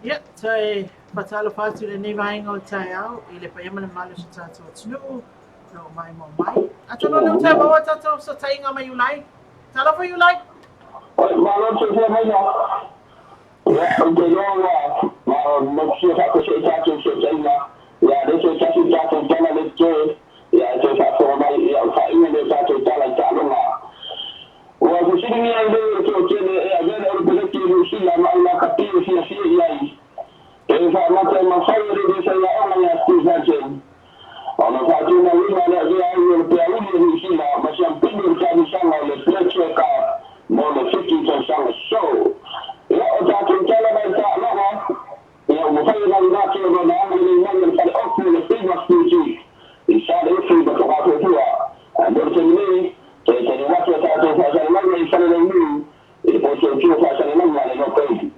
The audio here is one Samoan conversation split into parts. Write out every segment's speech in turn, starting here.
Ia, toe faatalofa atu i lenei vaega o le taeao i le paia ma le mamalu o si o tatou atunuu o lo o maimoa mai. Atonu o lea ua toe maua tatou fesootaiga ma Iulai. Talofa Iulai! Malo le soifua maina. Ia, ou te iloa ua motusia faafuasei a tatou fesootaiga. Ia, o lea toe tasi le tatou tala lea e totoe. Ia, e toe faafofoga mai, ia, o le faaiuga lea o tatou tala i taaloga. Ua fesiligia ai nei e le toatele e avea le Oropeleki e Niu Sila ma aulakapi e fiafia i ai. E faamata e mafai e le faiaoga ia Steve Hansen ona faatumauina le avea ai o le peauli e Niu Sila ma siampini o le taamisaga o le Fletcher Cup mo le 70 tausaga sosoo. Ia, o tatou tala mai taaloga, ia ua mafai ona alu atu ona agalelei mai e le faleofu o le Famous Music i Saleufi ma Togafuafua. Ae mo le taimi nei, toe taliu atu a tatou faasalalauga i Falelauniu i le pototu o faasalalauga a le Lopeili.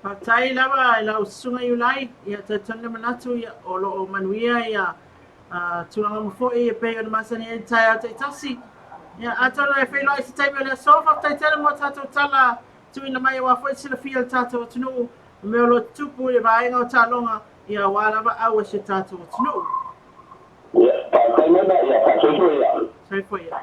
Faafetai lava i lau Susuga Iulai, ia talitonu le manatu ia o lo o manuia ia tulaga uma foi e pei ona masani ai le taeao taitasi. Ia atonu e feiloai i se taimi o le aso, faafetai tele mo a tatou tala tuuina mai aua foi le silafia o le tatou atunuu i mea o lo o tutupu i le vaega o taaloga ia aua lava au a si o tatou atunuu. Ia, faafetai mai la, ia, faasoifua ia. Soifua ia.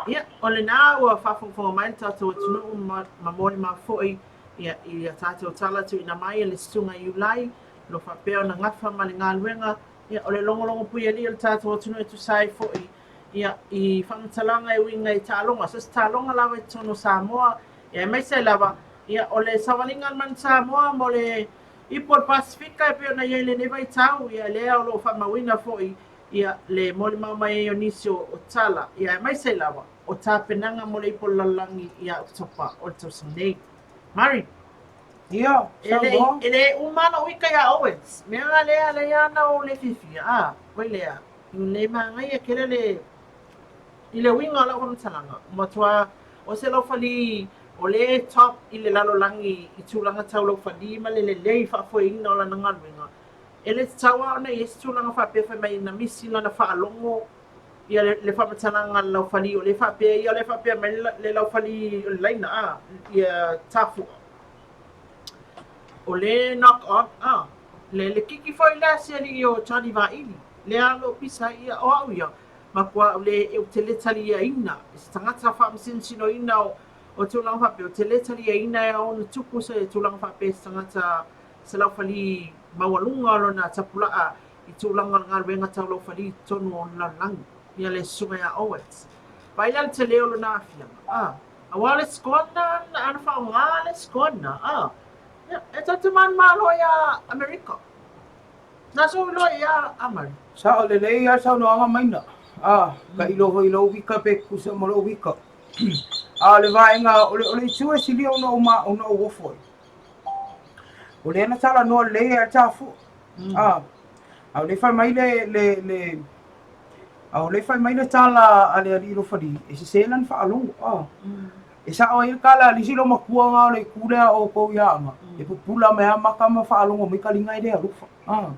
Ia, o lena ua faafogafoga mai le tatou atunuu ma, ma molimau foi ia, i a tatou tala tuuina mai e le Susuga Iulai, o lo o faapea ona gafa ma le galuega, ia, o le logologo puialii o le tatou atunuu e tusa ai foi ia, i faamatalaga e uiga i taaloga, so o se taaloga lava i totonu o Samoa, ia, aemaise ai lava, ia, o le savaliga a le Manu Samoa mo le Ipu o le Pasefika e pei ona i ai i lenei vaitau, ia, lea o lo o faamauina foi ia, le molimau mai ai o nisi o, o tala, ia, aemaise ai lava o tapenaga mo le Ipu o le Lalolagi ia Oketopa o le tausaga nei. Mari, Ia, e le, saunoa. e le uma lou ika iā Owens. Mea nga lea lea ana ou le fiafia, a, koe lea, i le magaia kele le, i le uiga o lau faamatalaga, ua matua o se laufali o lea e top i le lalolagi i tulaga tau laufali ma le lelei faafoeina o lana galuega. E le tatau lava ona i ai se tulaga faapea fai mai na misi lana faalogo ia le, le faamatalaga a le laufali o lea faapea ia o lea faapea mai le, le laufali o le laina a, ia Tafua. O le knock on a, le, le kiki foi lea a si alii o Johnny Vaili, lea o lo o pisa ai ia, o au ia, matua ou le, ou te le taliaina i se tagata faamasinosinoina o, o tulaga faapea, ou te le taliaina e ao ona tupu se tulaga faapea i se tagata se laufali maualuga o lona tapulaa i tulaga o le galuega tau laufali i totonu o le lalolagi, ia le Susuga ia Owens. Vaai la le tele o lona aafiaga, a, aua o le score lena ana faaaoga le score lena, a, ia, e tou te manumalo iā Amerika. Na sou iloa ia a Mari. Sao lelei a le saunoaga maina, a, ka iloa foi i lou wika pe tutusa ma lou wika. A o le vaega, o le, o le itu e sili ona ou ma, ona ou ofo ai, o lea na talanoa lelei ai a le Tafua, a, a o lea fai mai le, le, le, a o lea fai mai le tala a le alii Lofalii, e sese lana faalogo, a. E sao ai le tala a le isi loomatua na o le itu lea o outou ia Aga, e pupula mai lava maka ma faalogo mai taliga e le alofa. A.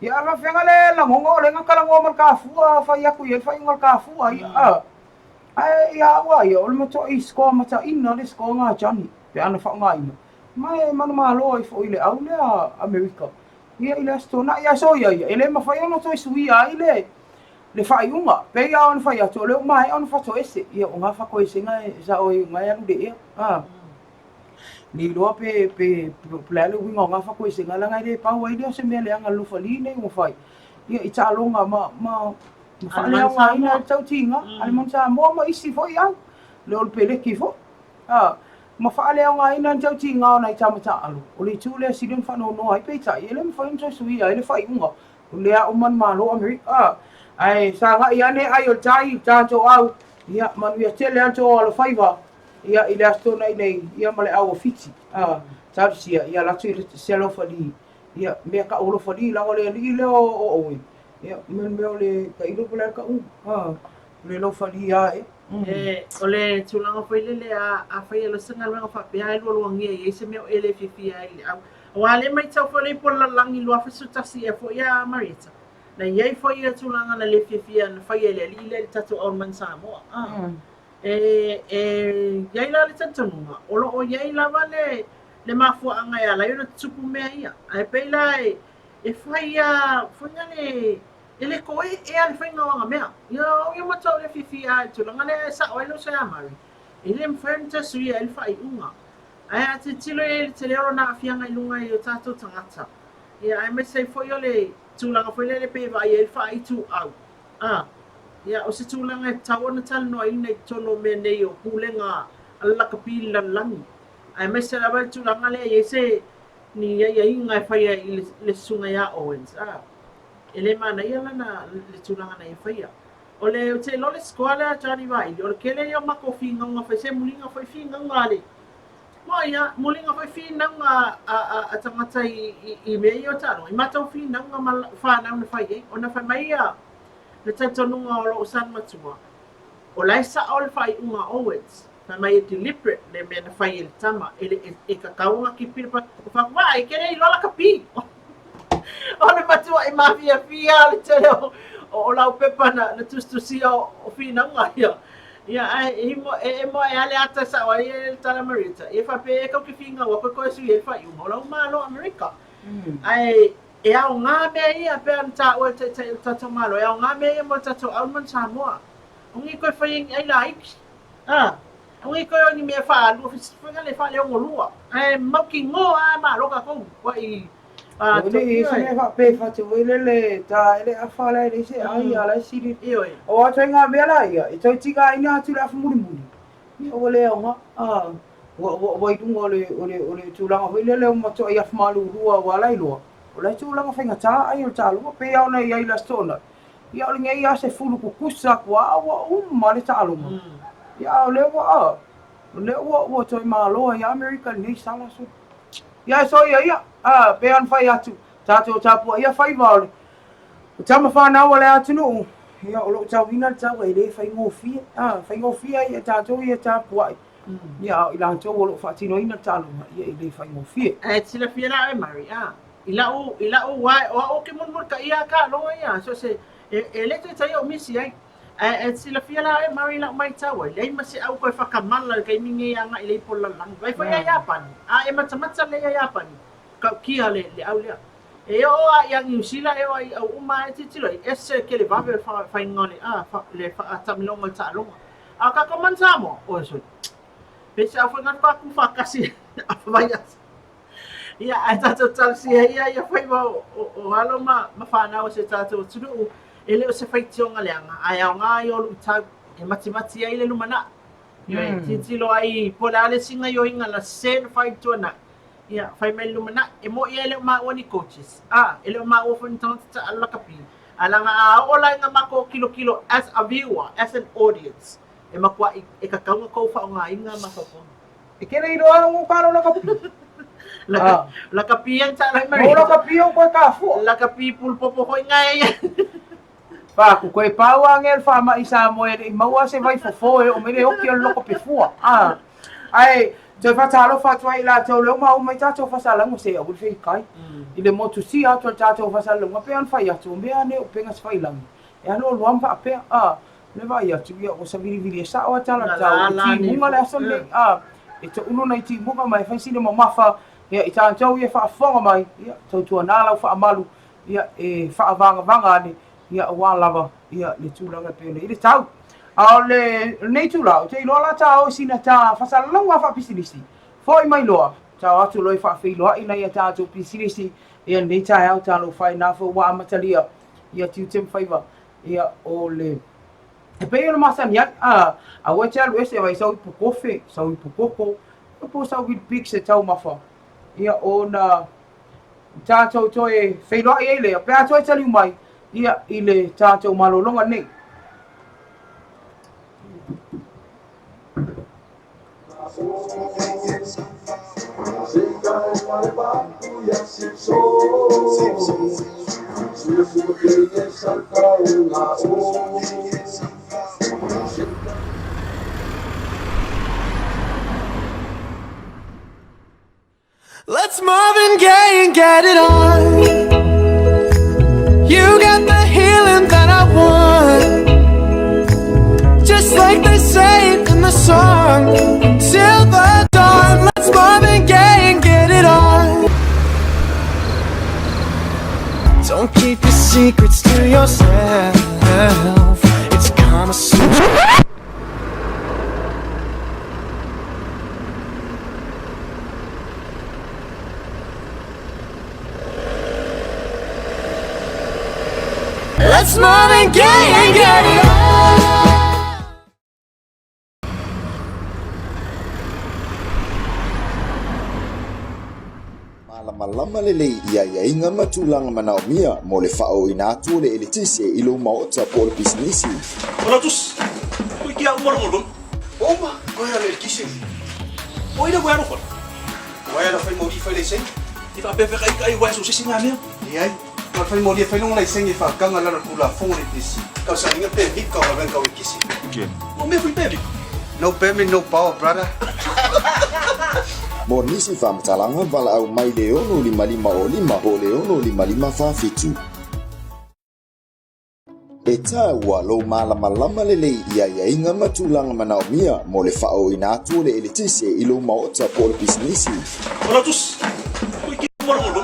Ia a faafefea le lagona o lea na talanoa ma le Tafua fai atu i ai le faaiuga a le Tafua, ia a. Ae ia au a ia, o le matuai sikoa mataina le sikoa ga Johnny pe ana faaaogaina, ma e manumalo ai foi i le au lea Amerika ia i le Aso Toonai. Ae soia ia, e le mafai ona toe suia ai le le faaiuga. Pei lava ona fai atu, o lea ua maea ona fatoese, ia o ga fatoesega e sao ai o ga e alu i le ea. A le iloa pe pe po o le a le uiga o ga fatoesega, leaga e le pau ai lea o se mea leaga alofalia nei ua fai ia i taaloga ma ma ma faaleaogaina ai le tautiga a le Manu Samoa ma isi foi au, le Olopeleki foi, a, ma faaleaogaina ai le tautiga o nai tama taaalo. O le itu lea e sili ona faanoanoa ai, peitai, e le mafai ona toe suia ai le faaiuga o lea a uma le Malo o Amerika. A, ae sagai ane ai o le tai i le tatou au, ia, manuia tele lava le tou alofaiva, ia, i le Aso Toonai nei, ia ma le au o Fiti. A, talosia, ia alu atu i se alofali, ia, mea kau alofali, leaga o le alii lea o Owen, Ia, me le mea o le tailo po o le a le tauga, a, o le laufalia ea. E, o le tulaga foi lele a, afai e loa se galuega faapea ae lualuagia i ai se mea o e le fiafia ai i le au. Aua le maitau foi le ipu o le lalolagi 2011 ea foi a Marietta, na i ai foi ia tulaga na le fiafia na faia e le alii lea i le tatou Aoman Samoa. A, e, e i ai la le talitonuga, o lo o i ai lava le, le mafuaaga e ala ai ona tutupu mea ia. Ae pei la e, E fai a faiga le e le koe ea le faiga o aga mea. Ia o ia matua o le fiafia a i le tulaga lea e sao ai le uso ia Mary. E le mafai ona toe suia ai le faaiuga. Ae a tilotilo i ai i le tele o lona aafiaga i luga i o tatou tagata, ia aemaise ai foi o le tulaga foi lele pei e vaai ai le faaituau. A, ia o se tulaga e tatau ona talanoaina i totonu o mea nei o pulega a le lakapi i le lalolagi. Aemaise lava i le tulaga lea e i ai se ni aiaiga e faia i le susuga ia Owens, a, e le manaia lana, le tulaga na ia faia. O le, ou te iloa le score lea a Johnny Vaili, o le tele ia o matou finauga fai se muliga foi finauga a le, mo ia, muliga foi finauga a, a, a tagata i, i, i mea ia o taaloga, i matou finauga ma fanau na fai ai, ona fai mai ia le talitonuga o lou son matua, o la e sao le faaiuga a Owens. Fai mai e deliberate le mea na fai e le tama, e le, e, e tatau ona kipi le pa, o fai atu, e ke le iloa lakapi. O le matua'i mafiafia le tele o, o, o lau pepa na, na tusitusia o, o finauga ia. Ia, ae e himo, e, e moa e ale ata sao ai e le tala Marietta. Ia faapea e kau ke finau a koe koe sui e le faaiuga o lau Malo Amerika. Ae e aoga mea ia pei ona taua e le Taitai o le tatou Malo, e aoga mea ia mo le tatou Auma Samoa. O ni koe fai ai ni ai laiti. A, aua i koe o ni mea faalua, faiga le faaleogolua. Ae mautinoa lava malo tatou, ua i O le i se mea faapea fatu foi lele ta ele afa la ele se ai a la sili. Ioe. O atu ai ngā mea la ia, e tau tigaina atu le afu mulimuli. Ia ua le aoga. A, ua, ua, ua i luga o le, o le, o le tulaga foi lele o matuai afu malulua ua ala iloa. O le tulaga faigata ai o le taaloga pei lava ona i ai i le Aso Toonai. Ia o lenei lava se fulu kukusa atu a ua uma le taaloga. Ia a o lea ua a, o lea ua ua toe malo ai Amerika i lenei sala so. Ia e soia ia, a pei ona fai atu, tatou tapuaia faiva o le o tama fanau a le atunuu, ia o lo o tauina le taua e le faigofie, a faigofie ai e tatou ia tapuai. Ia a o i latou o lo o faatinoina le taaloga, ia e le faigofie. Ae silafia la oe Mary, a I lau, i lau wā, o au ke mulimulitaia a taaloga ia, so se, e, e le toe taia o misi ai. Ae, e silafia la oe Mary i lau maitau ai, leai ma se au koe whakamala i le taimi nei agai i le ipu o le lalolagi. Vaai foi ia Iapani, a e matamata lelei ia Iapani, ta'utia le, le au lea. E oo a ia Niu Sila, e oo a i au uma a e tilotilo ai, ese le televave o le faiga o le, a, le faataamiloga o le taaloga. A o tatou man Samoa, oi sole, pei se au foi faatoa tuufaatasi afa vaiaso. Ia, ae tatou talosia ia ia faiva o, o, o alo ma, ma fanau o si o tatou atunuu, e le o se faitioga leaga, ae aoga ia o luitau e matimati ai le lumanai. Ioe, tilotilo ai po o le a le isi gaoioiga na sese na fai i le tuanai, ia, fai mai le lumanai. E moni e le o maua ni coaches, a, e le o maua foi ni tagata taaalo lakapi, ae leaga a oo la ina matou tilotilo as a viewer, as an audience, e matuai e tatau ona tou faaaogaina mafaufauga. E ke le iloa au o kalo lakapi. Laka, lakapi ang tala Mo lakapi au koe ka fua. Lakapi pulpopo hoi ngai. Pa ku koe pau a ngel fa ma i sa mo e i maua se vai fofo e o mele oki o loko pe fua. Ah. Ai, toe faatalofa atu ai i latou lea ua maua mai tatou faasalaga se aua le feikai. I le motu sia atu o le tatou faasalaga pei ona fai atu o mea nei o upega tafailagi e alualu lava ma faapea. Ah. Le vaai atu, ia, ua savilivili e sa'o a tala tau i timuga le aso lenei, a, e toulu nai timuga ma e fai sina mamafa, ia, i tatou ia e faafofoga mai, ia, tautuana lau faamalu, ia, e faavagavaga ane, ia, aua lava, ia, le tulaga e pei ona i ai le tau. A o le, lenei itula, ou te iloa la ta o i sina ta faasalalauga faapisinisi, foi mai loa, ta o atu loa e faafeiloai nai a tatou pisinisi, ia, lenei taeao talofa e, na foi ua amatalia, ia, tiute ma faiva, Ia, o le... E pei ona masani ai, a, aua e te alu ese vai sau ipu kofe, sau ipu koko, ia po o sau Weet-Bix e taumafa. Ia, ona tatou toe feiloai ai lea, pe a toe taliu mai, ia, i le tatou malologa lenei. Let's Marvin Gaye and get it on. You got the healing that I want. Just like they say in the song. Till the dawn, let's Marvin Gaye and get it on. Don't keep your secrets to yourself. It's Kama Sutra. Let's Marvin Gaye and get it on. Malamalama lelei i aiaiga ma tulaga manaomia mo le faaooina atu o le eletise i lou maota po o le pisinisi. Olatus, Koe ki a uma rongo rongo. Uma, koe a le eletise. O ina wea alofa. Wai ala fai moli fai laisenge. I faapea kai kai wea so sisi ngā mea. Leai, na fai moli e fai longa laisenge e whakanga lalo tulafono le EPC. Kau sa inga pe vip kau galuega kau ekisi. O mea fui pe vip. No permit no power brother. Mo nisi faamatalaga, valaau mai le 6 5 o 5 po o le 6 5 5 4 7. E tāua lou malamalama lelei i aiaiga ma tulaga manaomia mo le faaooina atu o le eletise i lou maota po o le pisinisi. Olatus, Koe ki a uma rongo rongo.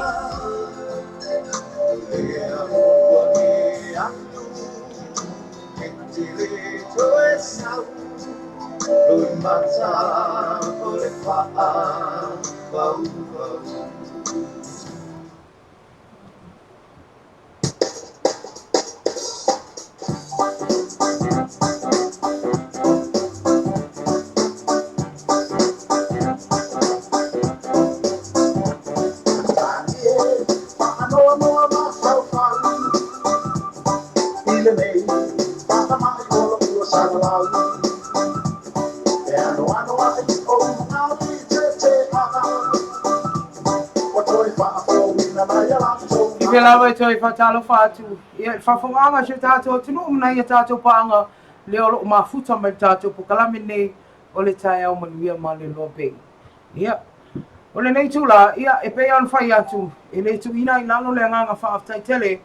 I pēlā lava e toe faatalofa atu ia i le faafofogaaga a si o tatou atunuu ma nai a tatou paaga lea o lo o mafuta mai le tatou pokalame nei o le taeao manuia ma le loa bei. Ia, o lenei itula, ia, e pei ona fai atu, e le tuuina i lalo le agaga faafetai tele,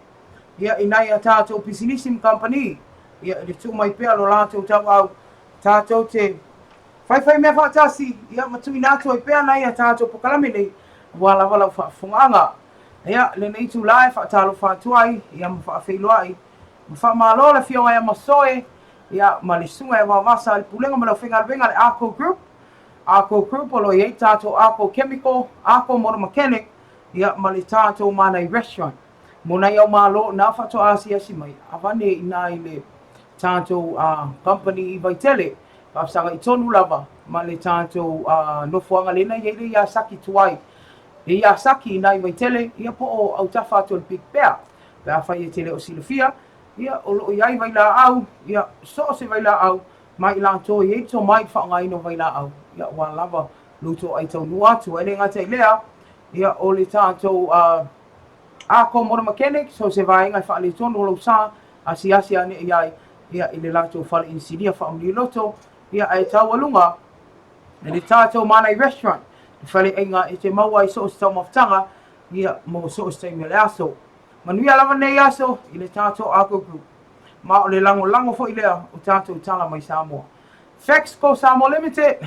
ia, i nai a tatou pisinisi ma kamupani, ia, i le tuu mai pea lo latou tauau, tatou te faifai mea faatasi, ia, ma tuuina atu ai pea nai a tatou pokalame nei, aua lava lau faafofogaaga. Ia, lenei itula e faatalofa atu ai, ia, ma faafeiloai, ma faamalo le Afioga ia Masoe, ia, ma le Susuga ia Vaovasa, le Pulega ma le Aufaigaluega a le Arco Group, Arco Group o lo o i ai tatou Arco Chemical, Arco Motor Mechanic, ia, ma le tatou Manai Restaurant. Mo nai au malo na faatoa asiasi mai, avane i ina i le tatou company i Vaitele, faafesagai tonu lava ma le tatou nofoaga lena i ai le Yasaki tuai. Le Yasaki i ina i Vaitele, ia po o autafa atu o le Big Bear. Pe afai e te le o silafia, ia, o lo o i ai vailaau, ia, so o se vailaau, ma i latou e i ai le tomai i le faaaogaina o vailaau, ia, ua lava lo outou ai taunuu atu. Ae le gata i lea, ia, o le tatou Arco Motor Mechanic, so se vaega e faaletonu o lou sa, asiasi ane i ai, ia, i le latou fale inisinia faamanuiloto, ia, ae taualuga i le tatou Manai Restaurant, le faleaiga e te maua ai so o se taumafataga, ia, mo so o se taimi o le aso. Manuia lava lenei aso i le tatou Arco Group. ma o le lagolago foi lea o tatou tala mai Samoa. Fexco Samoa Limited,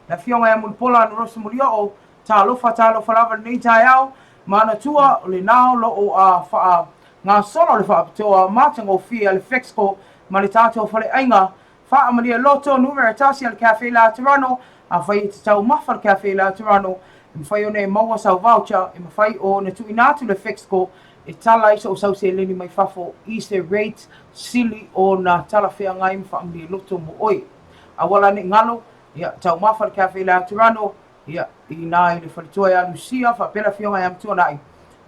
le Afioga ia Mulipola Anarosa Mulioo, talofa talofa lava i lenei taeao, manatua o lena o lo o a faagasolo le faapitoa matagofie a le Fexco ma le tatou faleaiga Faamalie loto numera tasi a le Cafe Laterano, afai e te taumafa le Cafe Laterano, e mafai ona e maua sau voucher e mafai ona tuuina atu le Fexco e tala ai sou sau seleni mai fafo i se rate sili ona talafeagai ma faamalie loto mo oe. Aua la ne i galo, ia, taumafa le Cafe Laterano, ia, i ina i le faletua ia Lucia faapea le Afioga ia Matuanai,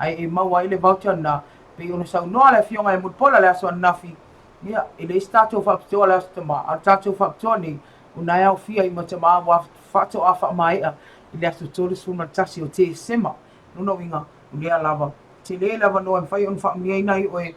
ae e maua ai le voucher lena, pei ona saunoa le Afioga ia Mulipola i le aso ananafi, Ia, e leai se tatou faapitoa le Aso Tama, a o le tatou faapitoa nei, o na e aofia ai ma tama ua faatoa faamaea i le aso 31 o Tesema. Lona uiga, o lea lava, tele le avanoa e mafai ona faamanuiaina ai oe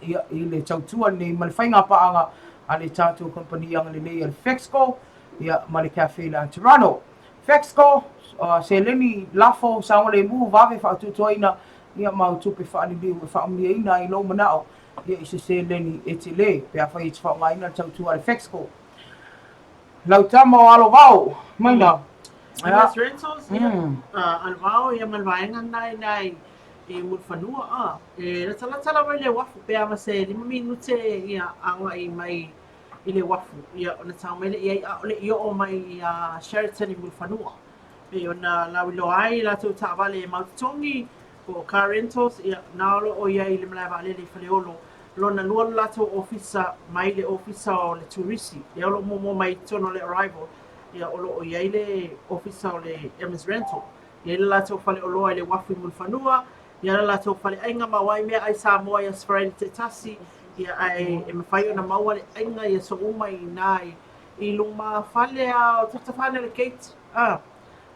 ia, i le tautua lenei ma le faiga paaga a le tatou kamupani agalelei a le Fexco ia, ma le Cafe Laterano. Fexco, uh, seleni lafo, saogalemu, vave faatuatuaina, ia ma au tupe faaliliu e faamanuiaina ai lou manao ia i se seleni e tele pe afai e te faaaogaina le tautua a le Fexco. Lau tama o Alovao, maina. MS Rentals, ia, Alovao, ia ma le vaega lena i ina i Mulifanua, a, e latalata lava i le uafu pe a ma se 5 minute ia agai mai i le uafu, ia ona tau mai lea i ai, a o le i oo mai ia Sheraton i Mulifanua. Pei ona lauiloa ai latou taavale e mau totogi, po o car rentals, ia, na o lo o i ai i le malae vaalele i Faleolo, lona lua lo latou ofisa mai le ofisa o le turisi, lea o lo o muamua mai i totonu o le arrival, ia, o lo o i ai le ofisa o le Emmons Rental. E i ai le latou faleoloa i le uafu i Mulifanua, i ai le latou faleaiga ma ai meaai Samoa i Aso Faraile taitasi, ia, ae e mafai ona maua le aiga i aso uma i ina i luma fale a o tafatafa ane o le gate a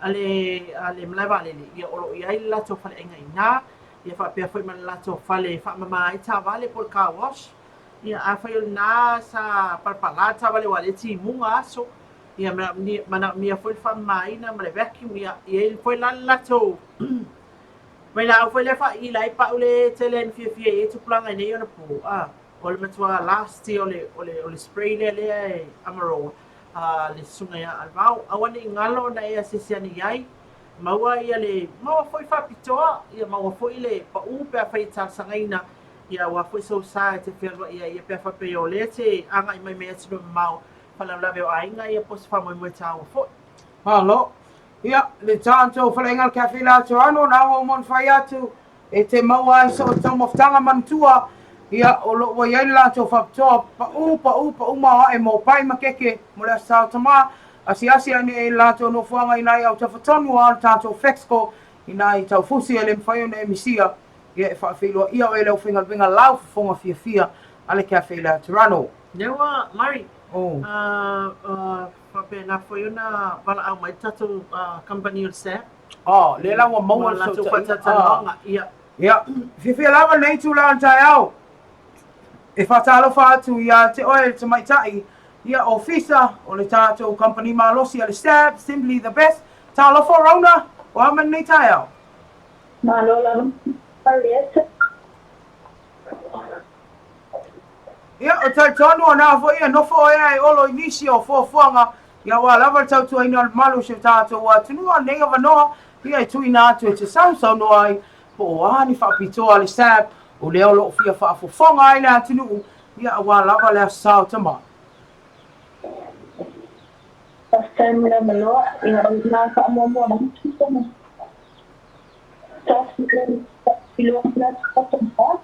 a le a le malae vaalele, ia o lo o i ai le latou faleaiga i ina, ia faapea foi ma le latou fale e faamama ai taavale po o le car wash. Ia afai o lena sa palapala le taavale aua o lea e timuga aso, ia manaomia foi le faamamaina ma le vacuum, ia e i ai foi la le latou vailaau foi lea e faaila ai pau lea e tele ai ina fiafia i ai tupulaga i nei ona po, a. O le matua last ia o le, o le, o le spray lea lea e Amaroa a le susuga ia Alvao. Aua ne i galo ona e asiasi ane i ai. Maua ia le, maua foi faapitoa, ia maua foi le pau pe afai e talosagaina, ia aua foi sou sa e te fealuai ai, ia pe a faapea o lea e te agai mai mai atunuu e mamao, faalavelave o aiga ia po o se faamoemoe taua foi. Malo. Ia, le tatou faleaiga o le Cafe Laterano, na ua uma ona fai atu, E te maua ai soo taumafataga manatua, ia, o lo o ua i ai le latou faapitoa, paʻu, paʻu, paʻu maoaʻe mo pai ma keke, mo le Aso Sa o Tama, asiasi ane i le latou nofoaga inā i autafa tonu a o le tatou Fexco, inā i Taufusi e le mafai ona e misia, ia e faafeiloaia oe e le aufaigaluega lau fofoga fiafia a le Cafe Laterano. Lea ua, Murray, oh. faapena foi ona valaau mai le tatou kamupani o le SAB. Oh, lea la ua maua le fesootaiga. Ia. Ia, fiafia lava lenei itula o le taeao e faatalofa atu ia te oe le tamaitai, ia ofisa o le tatou kamupani malosi a le SAB, Simply the Best. Talofa Rona, o a mai lenei taeao? Malo lava Marietta. Ia, o talitonu o na foi e nofo oe ae olo i nisi o fuafuaga Ia aua lava le tautuaina o le malu o si o tatou atunuu a o lenei avanoa ia e tuuina atu e te sausaunoa ai po o a ni faapitoa a le SAB o lea o lo o fia faafofoga ai le atunuu ia aua lava le Aso Sa o Tama. Faafetai mo le avanoa, ia o lena faamuamua atu tama. Tasi, lua, tolu,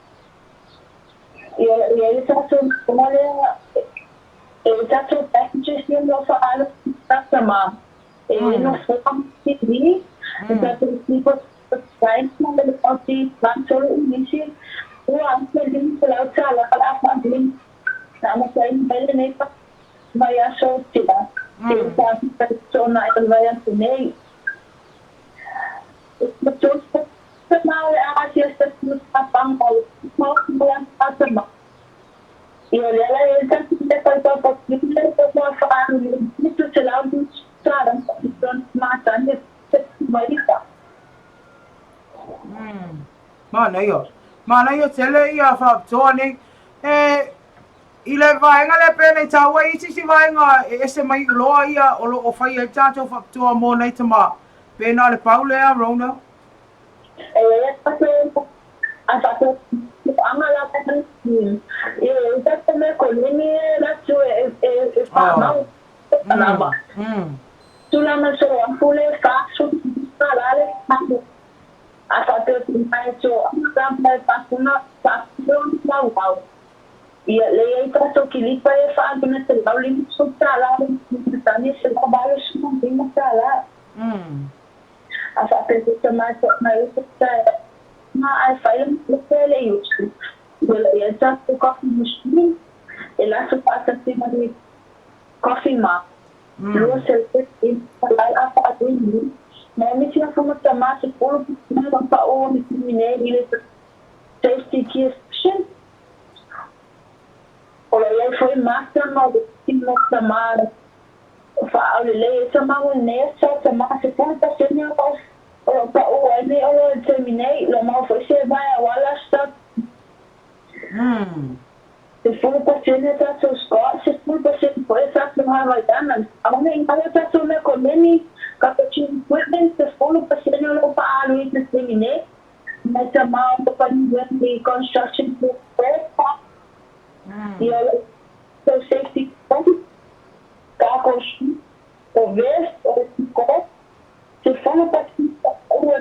Ia e i ai le tatou mea lea e tatou packages ia mo faaalu customer e nofoa ma TV e tatou tipo design ma le oti tolu inisi $2,500 tala o le a faaaluina na amataina mai lenei vaiaso ua tea seia paia le vaiaso nei. Manaia. Manaia tele ia faapitoa nei. E... I le vaega lea pe le i taua i isi vaega e ese mai i uloa ia o lo o fai ai tatou faapitoa mo nai tama, pe na o le pau lea, Rona? E i ai tatou a tatou anga la e i ai tatou mea koleni e latou e e faamau lava. Tulaga soloafu le 40 la le a faapea mai to anga la e faafuna faafuna lau. Ia, le i ai tatou kilipa ia e faaaluina $150 le tane $185. A faapea foi ta matou agai uta taeao ma ae fai le mea le i utu. Ia le i ai tatou coffee machine e latou faatasi ma le coffee ma $250 a faaaluina. Ma e misi afu ma tama 10 ma pao ni nei i le safety gear section. O lo o i ai foi mata ma uati mo tama faaulelei ai tama mo lenei aso, tama 10% o lo o pau ai nei olo i le taimi nei, lo mau foi se vae auala stop. 10% tatou Scott, 10% foi a tatou Havaiana. Aone i ngalo tatou mea koleni, capuchin equipment, 10% o lo o faaalu i le taimi nei. Mai tama o lo o i construction ia o lo safety kako o vest o ko 10% ua.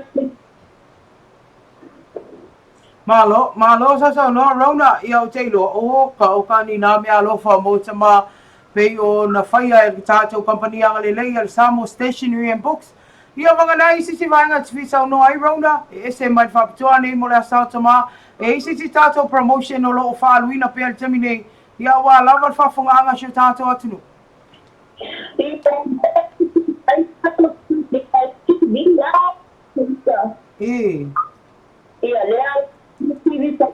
Malo, malo sa saunoa Rona, ia ou te iloa, oho, ka o ka ni nā mea alofa mo tama pei o na whaia e le tātou kampani agalelei a le Samoa Stationery and Books. Ia whangana i sisi vaenga te whisaunoa ai Rona, e ese mai le whapitoa nei mo le asa o tama, e i sisi tātou promotion o lo o whaaluina pea le tami nei, ia ua lava le whafonga'anga si o tātou atunu. E. Ia lea TV pa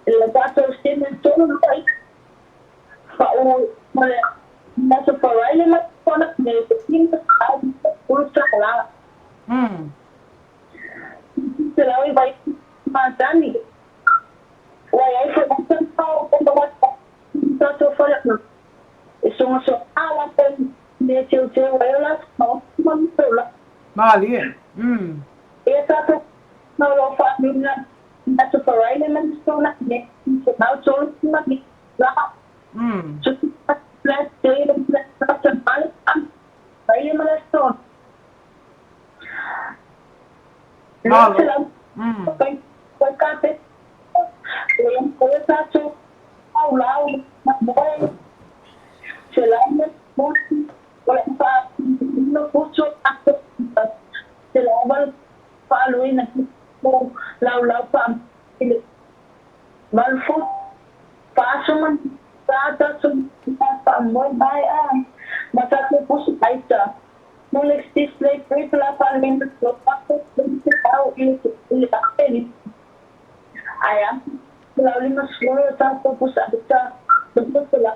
le tatou seme tolu mai pa u ma le maso paraile ma kona me te tinga ulu la. Te lau i vai matani. Wai ai fo pa o pa wa tatou fale na. E songa so ala pe me te te wai la ma ma la. Malie. Ia tatou ma lo fa nuna na to paraile ma sona ne se mau tolu ma ni la. So flat day flat ta mal paraile ma so. Malo. Kai kai ka pe. Ia ko tatou au lau na moe. Se la me mo o le fa no puso se la val fa lui na mo lau lau pa ile val fu paso man ta ta su pa mo bai a ma ta te puso aita mo lex display pre la pa min lo pa se au ile ile apeli aya lau lima solo ta to puso ta to la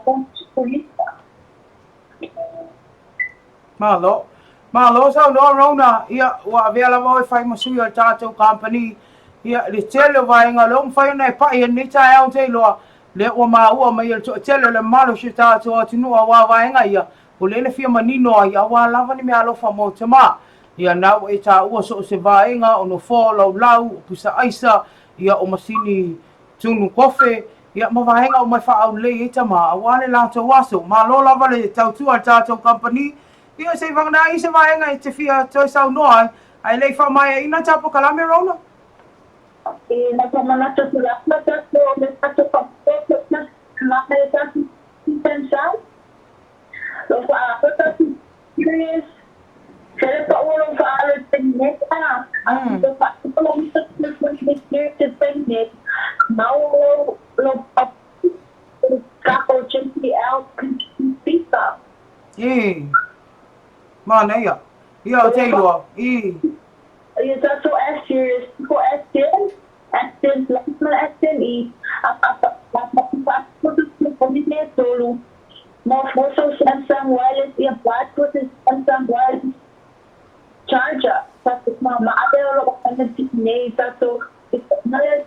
pulita. Malo. Malo saunoa Rona, ia ua avea lava oe fai ma sui o le tatou company, ia le tele o vaega lea ua mafai ona e pai i lenei taeao te iloa, lea ua maua mai e le toatele o le mamalu o si o tatou atunuu aua vaega ia, o lea le fia manino ai aua lava ni mea alofa mo tama. Ia na ua e taua so o se vaega o nofoa o laulau, o pusa aisa, ia o masini tunu kofe, ia ma vaega uma e faaaulelei ai tama aua le latou aso. Malo lava le tautua a le tatou kamupani, ia se i vagana ai se vaega e te fia toe saunoa ai, ae le i faamaeaina ta polokalame Rona. E na ka manatu atu lava tatou le tatou faapitoa ma le tatou pensau. Lo whaaro tatou serious. Fele pa ua lo whaaro i te neta. A te whaaro lo mita te whai te te Mau lo lo pa kako JPL pita. E. Manaia. Ia o te iloa. E. Ia tatou S series ko S10, S10 Plus ma le S10 E. A a a a a a tolu. Mo foso Samsung wireless earbud ko se Samsung wireless charger. Tatou ma ma ave o lo o nei tatou na le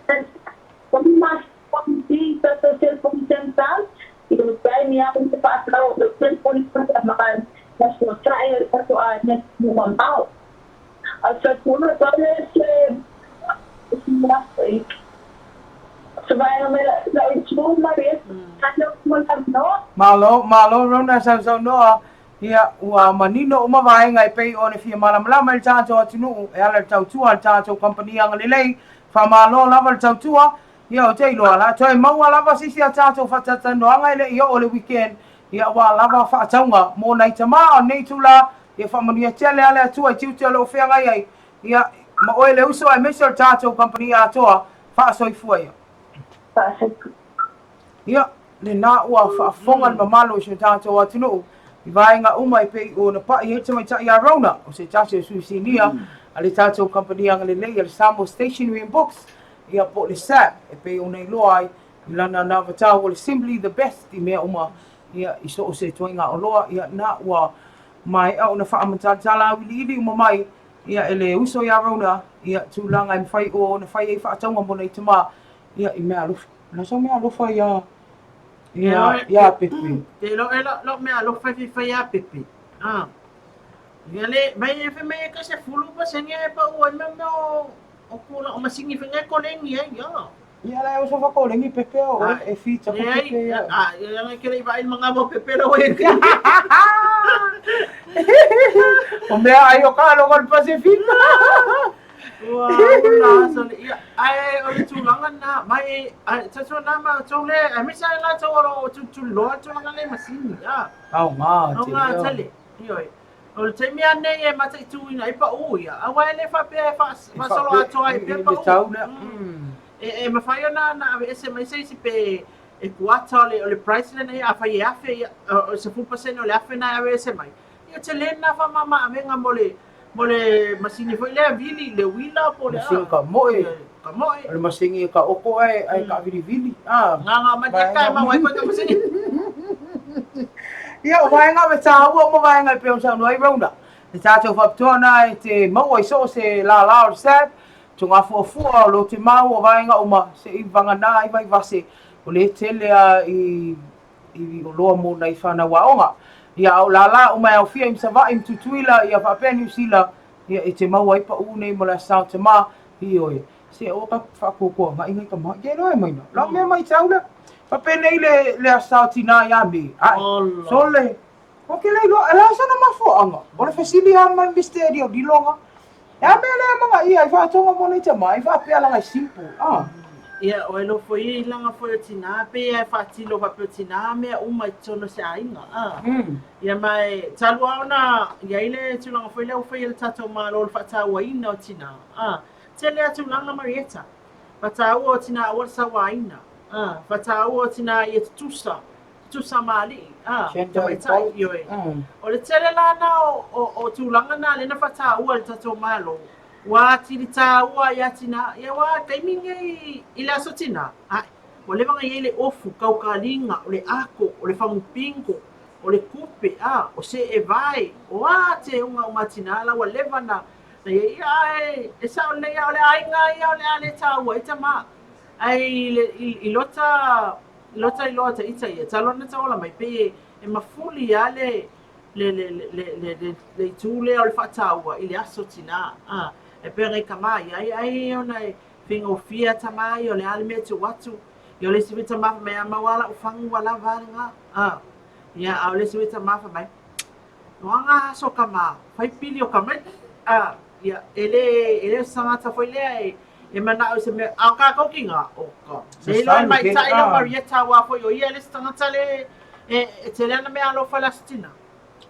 ko mas Komiti i tatou telefoni tamatau, i le taimi lava i te whaatau o te telefoni tamatau, na fesootai ai tatou aiga i te mamao. A sa tonu e tau le se se vaega mai lau itu Maria, tatou mo le avanoa. Malo, malo Rona sausaunoa. Ia, ua manino uma vaega e pei ona fia malamalama i le tatou atunuu e ala i le tautua a le tatou kamupani agalelei. Faamalo lava le tautua. Ia, ou te iloa, la toe maua lava sisi a tatou faatatalanoaga e le i oo le weekend, ia aua lava faatauga mo nai tama o lenei itula. Ia faamanuia tele a le Atua i tiute o lo o feagai ai, ia, ma oe le uso aemaise o le tatou kamupani atoa. Faasoifua ia. Faasoifua. Ia, lena ua faafofoga le mamalu o si o tatou atunuu i vaega uma e pei ona pa'i ai le tamaitai ia Rona, o se tasi o sui sinia a le tatou kamupani agalelei a le Samoa Stationery and Books, ia po o le SAB, e pei ona iloa ai i lana anavatau o le Simply the Best i mea uma ia i so o se ituaiga oloa, ia na ua maea ona faamatalatala auiliili uma mai ia e le uso ia Rona ia tulaga e mafai ona fai ai faatauga mo nai tama ia i meaalofa. Na sau meaalofa ia ia ia Pepe. Te lo e lo lo meaalofa e fai ia Pepe. Ah. Ia le mai e fai mai e ka se fulu pa senge e pa ua me me o o kula o masingi fai ngai kolengi ai ia. Ia la e oso fa kolengi Pepe o e fi taku Pepe ia. Ah, ia ngai kele i vai manga mo Pepe la oe. O mea ai o ka logo le Pacific. Ua ula sa le ia ae o le tulaga na mai ai tatou na ma tou le aemaise ai latou o lo o tulituliloa le tulaga lea i masini a. Aoga tele. Aoga tele. Ioe. O le taimi lava lenei e mataituina ai pau ia, aua e le faapea e faasolo atoa ai pea pau. E mafai ona na aveese mai se isi pe e kuata o le price lenei afai e $1,000 ia, o le 10% o le $1,000 na e aveese mai. Ia tele lena faamama-avega mo le mo le masini foi lea vili, le uila po o le a. Masini ka moe. Ka moe. O le masini e ka oko ae ae kaavilivili. Ah. Nga nga mai te kai mau ai koe ka masini. Ia, o vaega me tāua uma vaega e pei ona saunoa ai Rona. Le tātou faapitoa na e te maua i so o se lālā o le SAB, Togafuafua o lo te mau o vaega uma se i vagana ai Vaivase, o le tele a i i oloa mo nai whanau aoga. Ia, a o lālā uma e aofia i Savaii ma Tutuila, ia faapea Niu Sila, ia e te maua ai paʻū nei mo le Aso Sa o Tamā, ioe, se aua ka whaakoakoa ngaʻi ngai tama, ke loa e maina. Lau mea mai tau lea. Faapenei le, le Aso Sa o Tinā iā Me, ae, sole, o ke le iloa, e la sana mafuaaga, o le fesili lava ma le misteri o liloga. E a mea lea maga ia i whaatonga mo nei tama, i whaapea langa i simple, ah. Ia, o e lofo ia i langa foi o tinā, pei e whaatilo whapea o tinā mea uma i totonu o se aiga, ah. Ia ma e talu lava ona i ai le tulaga foi lea ua faia e le tatou Malo o le faatauaina o tinā, ah. Tele a tulaga Marietta, whataua o tinā aua le sauaina, ah, whataua o tinā ia tutusa, tutusa ma alii, ah, Gender tamaitai, equality, ioe. O le tele la na o, o, o tulaga na lea na whataua e le tatou Malo, ua atili tāua ia tinā, ia ua taimi nei i le aso tinā, ae, ua leva ona i ai le ofu, kaukaliga, o le ako, o le fagu bingo, o le kupe, a, o see vae, o a te ungaunga tinā la ua leva na, na i ai, ia, ae, e sao lelei lava, o le aiga ia o le a le tāua ai tamā. Ae i, le, i, i lota, i lota iloa ta ita ia, talo na taola mai, pei e, e mafuli lava le, le, le, le, le, le, le, le itu lea o le faataua i le aso tinā. A, e pei ona i tamā ia, ai, ai ona e faigofie a tamā ia, o le a le mea e tuu atu. Ia o le isi foi tamā fai mai, a mau lava lau fagu ua lava a lena. A, ia, a o le isi foi tamā fai mai, o aga aso ka ma, fai pili o ka mai. A, ia, e le, e le o se tagata foi lea e, e manao i se mea, a o kākou ki ngā, o ka, le iloa e maitai lau Marietta aua foi o ia le isi tagata le, e, e tele ana mea alofa i le aso tinā.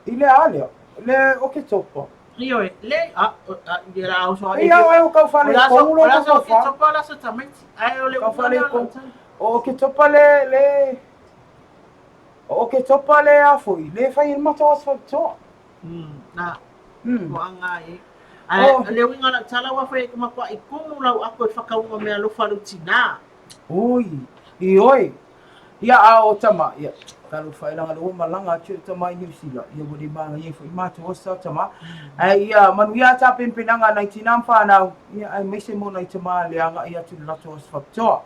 I le a lea? Le Oketopa. Ioe, le, a, a, ia la auso a. Ia oe o kau whale kongu lo kau wha. O le aso aso tamaiti. Ae o le Kau whale kongu. O Oketopa le, le, o Oketopa le a foi, le whai i mata o aso whapitoa. Na, ua aga ai. Ae, o le uiga o lau tala ua fai ai ku makuaʻi kumu lau ako i whakaunga mea alofa lau tinā. Oi, ioe. Ia a o tama, ia, talofa e langa le ua malaga atu e tama i Niu Sila, ia ua le māngai ai foi mātou asa tama. Ae ia, manuia a tāpenpenaga nai tinā ma whānau, ia aemaise mo nai tama le agaʻi atu le latou aso faapitoa.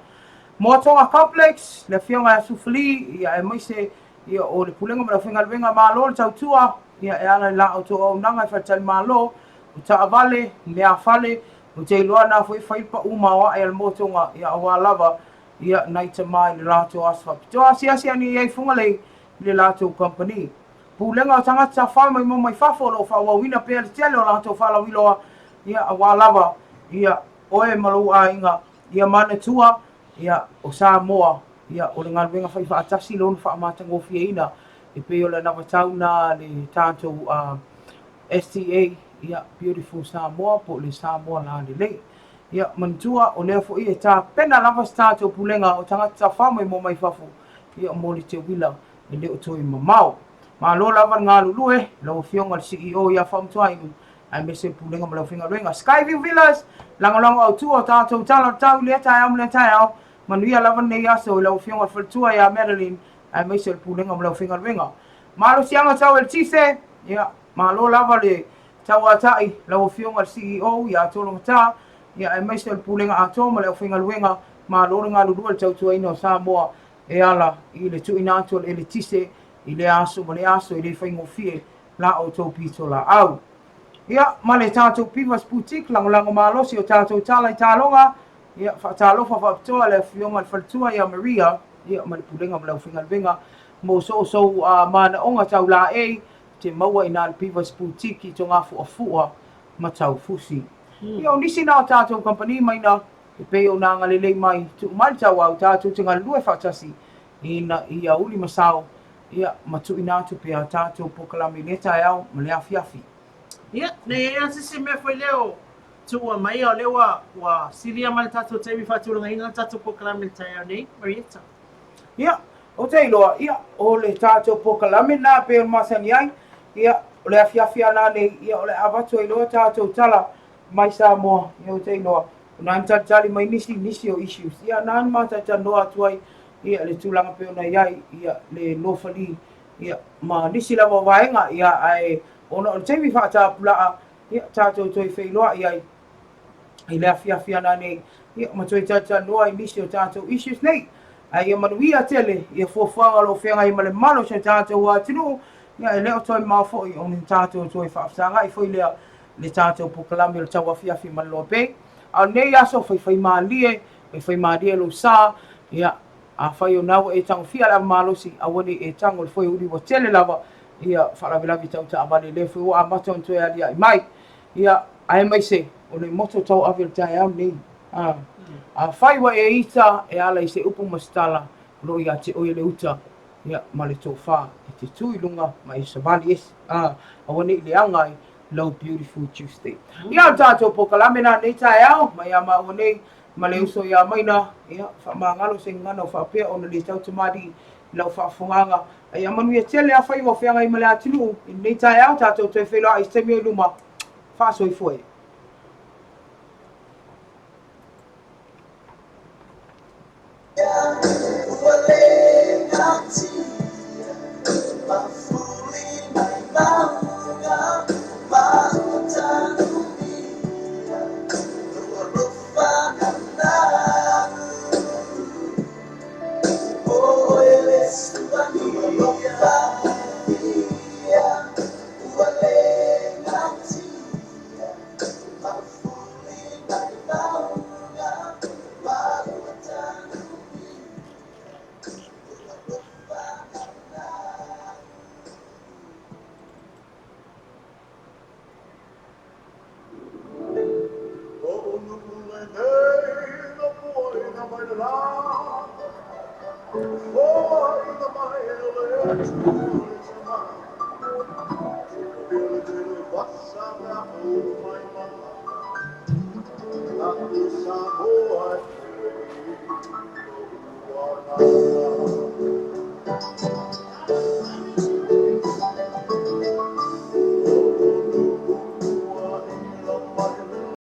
Moatoga Complex, le Afioga ia Sufali, ia, aemaise ia, o le Pulega ma le Aufaigaluega, malo le tautua, ia, e ala i la outou auaunaga i faletalimalo, o taavale, meafale, ou te iloa na foi e fai le pau maoae a le Moatoga, ia, aua lava, ia, nai tama i le latou aso faapitoa. Asiasi ane i ai i Fugalei i le latou kamupani. Pulega o tagata tafao maimoa mai fafo o lo o faaauauina pea le tele o latou faalauiloa, ia, aua lava, ia, oe ma lou aiga, ia manatua, ia, o Samoa, ia, o le galuega faifaatasi lona faamatagofieina e pei o le anavatau na a le tatou STA, ia, Beautiful Samoa po o le Samoa Lalelei. Ia, manatua, o lea foi e tapena lava se tatou pulega o tagata tafao maimoa mai fafo, ia, mo le teuila e le o toe mamao. Malo lava le galulue, lau Afioga i le CEO ia Faamutuainu, aemaise le Pulega ma le Aufaigaluega. Skyview Villas, lagolago autu o tatou tala o le tau i lea taeao ma lea taeao. Manuia lava lenei aso i lau Afioga i le Faletua ia Madeline, aemaise o le Pulega ma le Aufaigaluega. Malosiaga tau eletise, ia, malo lava le tauatai lau Afioga i le CEO ia Tologata, ia, aemaise o le Pulega atoa ma le Aufaigaluega. Malo le galulue i le tautuaina o Samoa e ala i le tuuina atu o le eletise i lea aso ma lea aso e le faigofie la outou pitolaau. Ia, ma le tatou Pivas Boutique lagolago malosi o tatou tala i taaloga, ia, faatalofa faapitoa le Afioga i le Faletua ia Maria, ia, ma le Pulega ma le Aufaigaluega mo soosou manaoga tau laei te maua i na le Pivas Boutique i Togafuafua ma Taufusi. Ia, o nisi na o tatou kamupani mai na E pei ona agalelei mai, tuu mai le tauau tatou te galulue faatasi ina ia uli ma sao, ia, ma tuuina atu pea tatou polokalame i lea taeao ma lea afiafi. Ia, nei ai lava se isi mea foi lea o tuua mai, a o lea ua, ua silia ma le tatou taimi faatulagaina le tatou polokalame i le taeao nei, Marietta. Ia, ou te iloa, ia, o le tatou polokalame lena e pei ona masani ai, ia, o le afiafi a nanei, ia, o le a avatu ai loa tatou tala mai Samoa, ia ou te iloa, o na na talitali mai nisi, nisi o issues, ia na na mataitalanoa atu ai, ia le tulaga pei ona i ai, ia le lofali, ia ma nisi lava o vaega, ia ae ona o le taimi faatapulaa, ia tatou toe feiloai ai i le afiafi ana nei, ia ma toe talitalanoa i nisi o tatou issues nei. Ae ia manuia tele ia fuafuaga o lo o feagai ma le malu o si o tatou atunuu, ia e le o toe mamao foi ona tatou toe faafesagai foi lea le tatou polokalame o le tauafiafi ma le Loa Bay. A o lenei aso, faifaimalie, faifaimalie lou sa, ia, afai o na ua e tagofia le ava malosi, aua ne i e tago i le foe uli ua tele lava, ia, faalavelave tau taavale, lea foi ua amata ona toe aliae mai. Ia, aemaise o le moto tauave o le taeao lenei. A, afai ua e ita e ala i se upu ma se tala, o lo o ia te oe le uta, ia, ma le tofa, e te tu i luga ma e savali ese, a, aua ne i leaga ai lou Beautiful Tuesday. Ia, o le tatou polokalame lena nei taeao, mai ia maua nei ma le uso ia Maina, ia, faamagalo se gagana o faapea ona le tau tamalii i lau faafofogaaga. A ia manuia tele afai ua feagai ma le atunuu i lenei taeao, tatou toe feiloai i se taimi o i luma. Faasoifua e.